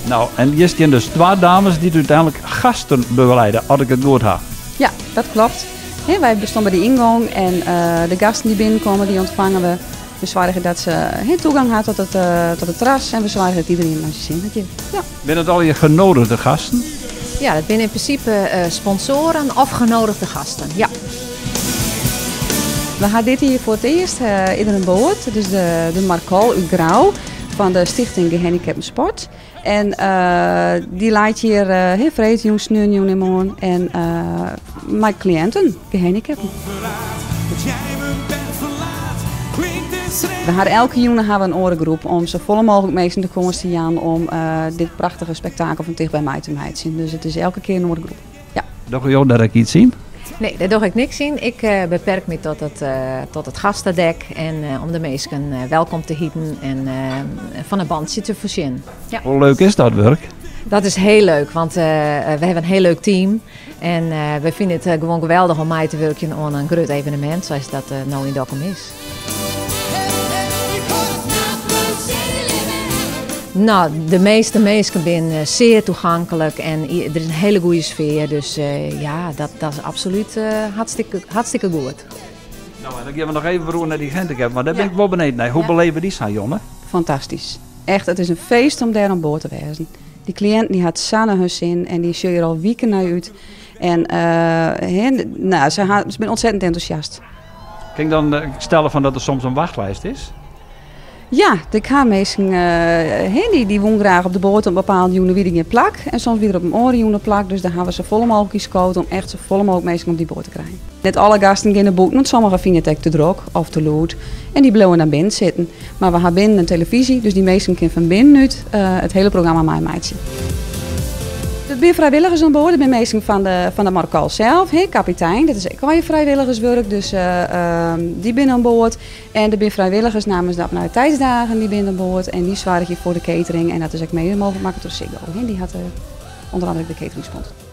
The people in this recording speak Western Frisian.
No, en hjir stean dus twa dames dy't úteinlik gasten begeleide, as ik it goed ha. Ja, dat klopt. Wy bestean by de yngong en de gasten dy't binnenkomme, dy ûntfange we. We soargje dat se toegang ha tot it terras en we soargje dat iedereen nei syn sin hat hjir. Ja. Binne it allegear genodigde gasten? Ja, dat binne yn prinsipe sponsoaren of genodigde gasten, ja. We ha dit jier foar it earst is der in boat, dus de Markol út Grou fan de Stichting Gehandicapten Sport. En dy leit hjir freedtejûn, sneonjûn en moarn en mei kliïnten, gehandicapten. We ha elke jûn ha we in oare groep om safolle mooglik minsken de kâns te jaan om dit prachtige spektakel fan tichtby mei te meitsjen. Dus it is elke kear in oare groep. Ja. Dogge jo dêr ek iets yn? Nee, dêr doch ik niks yn. Ik beperk my tot it, tot it gastendek en om de minsken welkom te hiten en fan in bantsje te foarsjen. Ja. Hoe leuk is dat wurk? Dat is hiel leuk, want we hawwe in hiel leuk team. En we fine it gewoan geweldich om mei te wurkjen oan in grut evenemint sa dat no yn Dokkum is. No, de measte minsken binne sear toeganklik en der is in hiele goede sfear. Dus ja, dat, dat is absolút hartstikke, hartstikke goed. No, en dan gean we noch even werom nei dy gehandicapten, want dêr bin ik wol benijd nei. Hoe beleve dy sa'n jûn? Fantastysk. Echt, it is in feest om dêr oan board te wêzen. Dy kliïnten dy hat sa nei hun sin en dy sjogge der al wiken nei út. En no, se binne ontzettend entûsjast. Kin ik dan stelle fan dat der soms in wachtlist is? Ja, ik ha minsken dy woene graach op de boat op in bepaalde jûn, wie der gjin plak. En soms wie der op in oare jûn in plak, dus dêr hawwe we safolle mooglik yn skood om echt safolle mooglik minsken op dy boat te krijen. Net alle gasten geane bûten, want sommige fine it ek te drok of te lûd. En dy bliuwe dan binnen sitten. Mar we ha binnen in telefyzje, dus dy minsken kinne fan binnenút it hiele programma meimeitsje. Der binne frijwilligers oan board, der binne minsken fan de, fan de Markal sels, he, kapitein, dat is ek allegear frijwilligerswurk, dus dy binne oan board. En der binne frijwilligers namens de Admiraliteitsdagen, dy binne oan board en dy soargje foar de catering en dat is ek mede mooglik makke troch Ziggo. He, dy hat ûnder oare ek de cateringsponsor.